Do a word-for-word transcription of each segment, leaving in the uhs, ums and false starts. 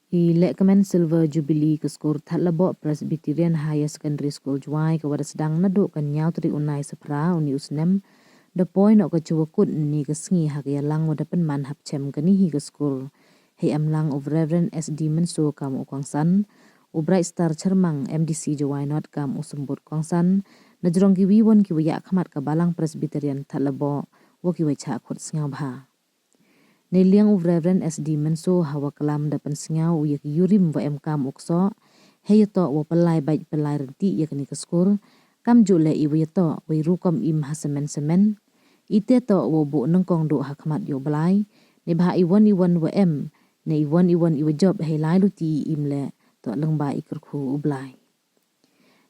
I lehkmen Silver Jubilee ka skur Thadlaboh Presbyterian Higher Secondary School Jowai ka wa da sdang naduh ka ynñiaw tarik u Naisaphra uni u snem, da poi noh ka chwa kut ynne ka sngi ha ka yalang wa da pynman hapchem kani hi ka skur. Hei emlang u Reverend S D Mynso kam u kongsan, u Bright Star Chyrmang, M D C Jowai North kam u symbud kongsan, na jrong kiwi won ki wa yakhmat ka Balang Presbyterian Thadlaboh, wa ki wa chah khut sngewbha. Neiliang u Reverend S D Mynso ha wa klam da pynsngew u ya ki yurim wa emkam u ksoh, hei yatoh wa pynlai bait pynlai rynti ya kani ka skur, kamjooh leh i wa yatoh wa i rukom im ha semen semen. I te toh wa buh nyngkong duh ha khmat yow Blai, neibhah i won i won wa em, ne i won i won i wa jop hei lai luti i im leh, toh lyngba i kyrkhu u Blai.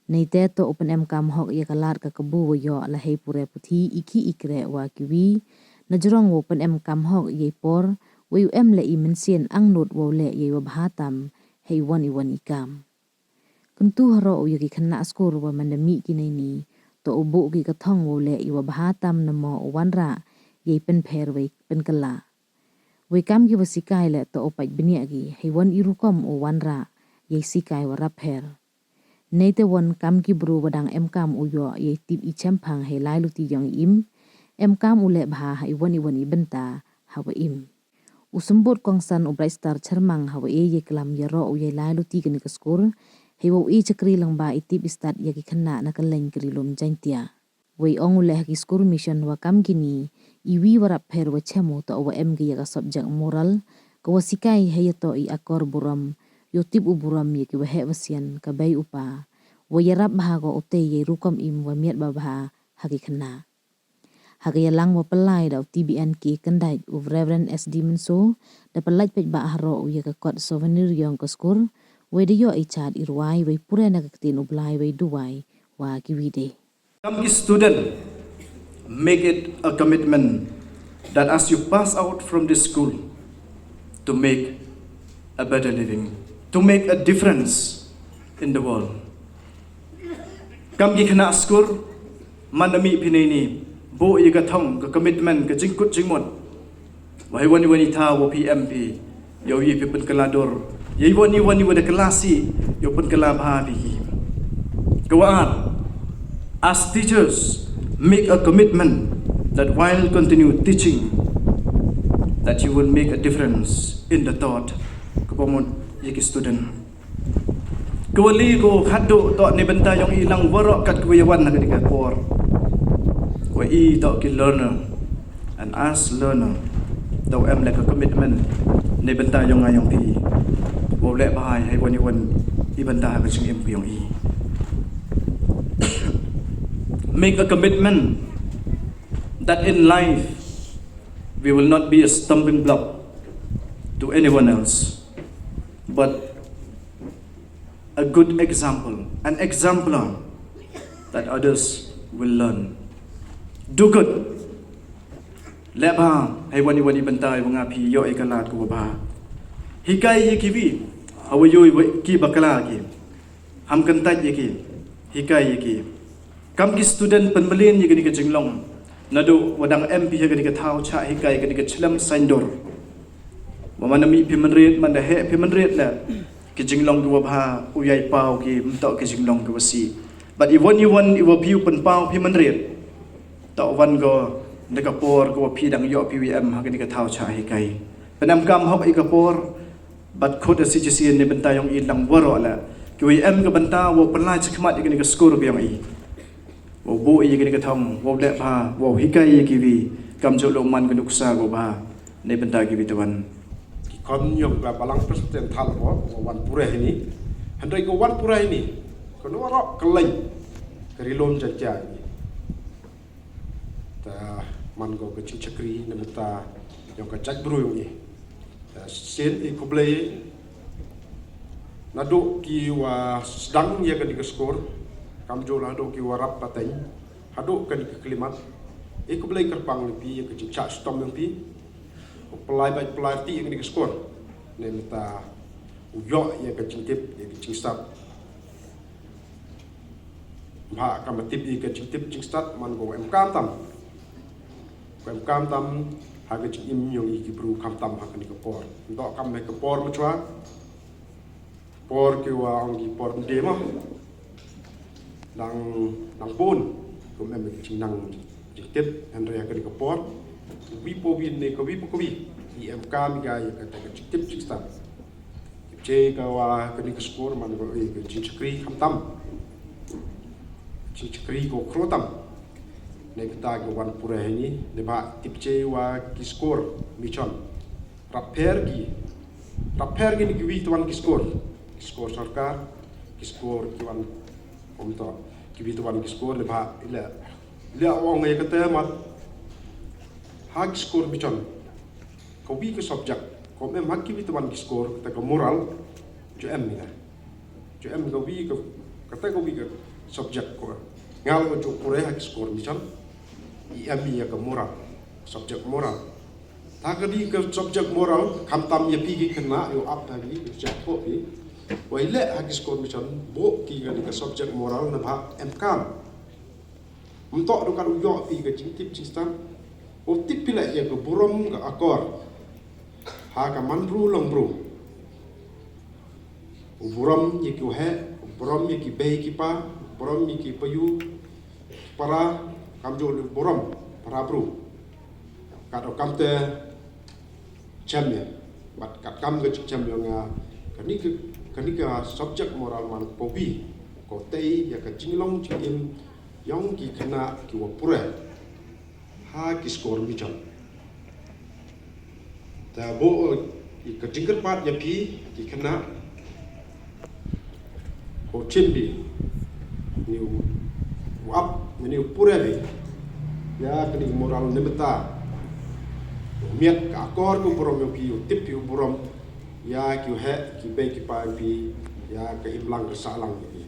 Nei te toh u pynemkam hok ya ka lad ka kabu wa yoh la hei pure puthi i khih i kreh wa kiwi, na jrong wow pynemkam hok ya i por, wa u em leh i mynsiem angnud wow leh ya i wa bha tam, hei won i won i kam. Kyntu haroh u ya ki khynnah skur wa man da mih ki neini, toh u buh ki ka thong wow leh i wa bha tam namo u wanrah, ya i pynpher wa i pynkylla. Wei kam ki wa sikai leh toh u pait bniah ki, hei won i rukom u wanrah, ya i sikai wa rap pher. Nei te won kam ki bru wa dang emkam u yoh ya i tip i chemphang hei lai luti yong i im, emkam u leh bha ha i won i won i bynta ha wa im. U symbud kongsan u Bright Star Chyrmang ha wa e ya klam yaroh u ya i lai luti kani ka skur, hei wow e chakri lyngba i tip i stad ya ki khynnah na ka leng ka ri lum Jaintia. Wei ong u leh ha ki skur mission wa kam kini, i wi wa rap pher wa chem u toh wa em ki ya ka subject moral, ka wa sikai hei yatoh i akor burom, yow tip u burom ya ki wa heh wa sian, ka bei u pa, wa yarap bha ko u tei ya i rukom im wa miat ba bha ha ki khynnah. Ha ka yalang wa pynlai da u T B N K Kyndait, u Reverend S D Mynso, da pynlait peit ba haroh u ya ka kot souvenir yong ka skur, wei da yoh i chad i rwai, wei pure na ka ktien u Blai, wei duwai wa kiwi de. Kam ki student, make it a commitment that as you pass out from this school, to make a better living, to make a difference in the world. Kam ki khynnah skur, man da mih phi neini, buh ya ka thong, ka commitment, ka jingkut jingmut. Wa hei won i won i thaw wa phi em phi, yow ye phi pynkylla dur, ya i won i won i wa da kylla sih, yow pynkylla bha phi ki. Ka wa ar, as teachers, make a commitment that while continue teaching, that you will make a difference in the thought ka wa mut ya ki student. Ka wa li ko hadooh toh neibynta yong i lang waroh kat ka wa ya wan ha kani ka por. Ka wa i toh ki learner, and as learner, toh em leh ka commitment neibynta yong nga yong phi, wow leh bha hei won i won i bynta ha ka jingim ka yong i. Make a commitment that in life we will not be a stumbling block to anyone else, but a good example, an exemplar that others will learn. Do good. Leh bha hei won i won i bynta i wa nga phi, yoh i ka lad ka wa bha. Hikai ya ki wi, ha wa yoh i wa ki bakla ki. Ham kyntait ya ki, hikai ya ki. Kam ki student pynmlien ya kani ka jinglong, nadooh wa dang em phi ha kani ka thaw chah hikai, kani ka chlem saiñdur. Wa man da mih phi mynried, man da heh phi mynried leh, ki jinglong ki wa bha u ya i paw ki, ym toh ki jinglong ki wa sih. Bad i won i won i wa phi u pynpaw phi mynried, toh wan ko na ka por ka wa phi dang yoh phi wi em ha kani ka thaw chah hikai. Pynemkam hok i ka por, bad khut da si chisien neibynta yong i lang waroh leh, ki wa em ka bynta wow pynlai chakhmat ya kani ka skur ka yong i. Wow buh ya kani ka thong, wow leh bha, wow hikai ya ki wi, kamjooh leh u man ka nuksa ka wa bha neibynta ki wi te wan. Ki khon yong ka Balang Presbyterian Thadlaboh wa wan pura heini, hynrei ka wan pura heini, ka no waroh ka leng ka ri lum Jaintia heini. Ta man ko ka jingchakri neibynta yong ka jaitbru yong i. Ta sien i khublei nadooh ki wa sdang ya kani ka skur, kamjooh leh hadooh ki wa rap pateng hadooh kani ka khyllipmat. I khublei kyrpang leh phi ya ka jingchah chitom yong phi, u pynlai bait pynlai rynti ya kani ka skur, neibynta u yoh ya ka jingtip ya ka jingstad. Bha kam tip i ka jingtip jingstad man ko em kam tam. Ko em kam tam ha ka jingim yong i ki bru, kam tam ha kani ka por. Ntoh kam ha ka por machwa, Por ki wa ong ki por ym de mo. Dang, dang bun. Kum em ki jingnang jingtip, hynrei ha kani ka por, wi pa wi ne ka wi pa ka wi, i em kam ya ka, ka jingtip jingstad. Tip che ka wa kani ka skur man ko e ka jingchakri khamtam. Jingchakri ko khro tam. Ne ka ta ka wan pura hini, ne ba tip che wa ki skur mission. Rap pher ki, rap pher ki ni ki wi twan ki skur. Ki skur sorkar, ki skur ki wan, kum to, ki wi twan ki skur, ne ba ila, ila ong ya ka te mat. Ha ki skur mission, ka wi ka subject, kum em ha ki wi twan ki skur, te ka moral, ju em ni ka. Ju em ka wi ka, kata ka wi ka subject ko. Ngal ko ju pure ha ki skur mission. I em ya ka moral. Subject moral. Ta ka di ka subject moral, khamtam ya phi ki khynnah, yow ap ha ki, yow chah ko phi. Wei le ha ki skur mission, bo ki ka di ka subject moral na ba em kam. Mynto du kat u yoh phi ka jingtip jingstad. U tip phi le ya ka burom ka akor. Ha ka man bru long bru. U burom ya ki u heh, u burom ya ki bei ki pa, u burom ya ki payu, para, kam ju u burom, para bru. Kat u kam te chem ya, wat kat kam ka chem ya nga, kani ka, kani ka subject moral man ko wi, ko tei ya ka jinglong jingim, yong ki khynnah ki wa pure. Ha ki skur mission. Ta bo, i ka jingkyrpad ya phi, ki khynnah. Ko chim bi. Ni u, u ap, ni u pure bi. Ya kani moral ne mynta. U miat ka akor ko burom ya phi, u tip phi u burom. Ya ki u heh, ki bei ki pa phi. Ya ka imlang ka sahlang ya phi.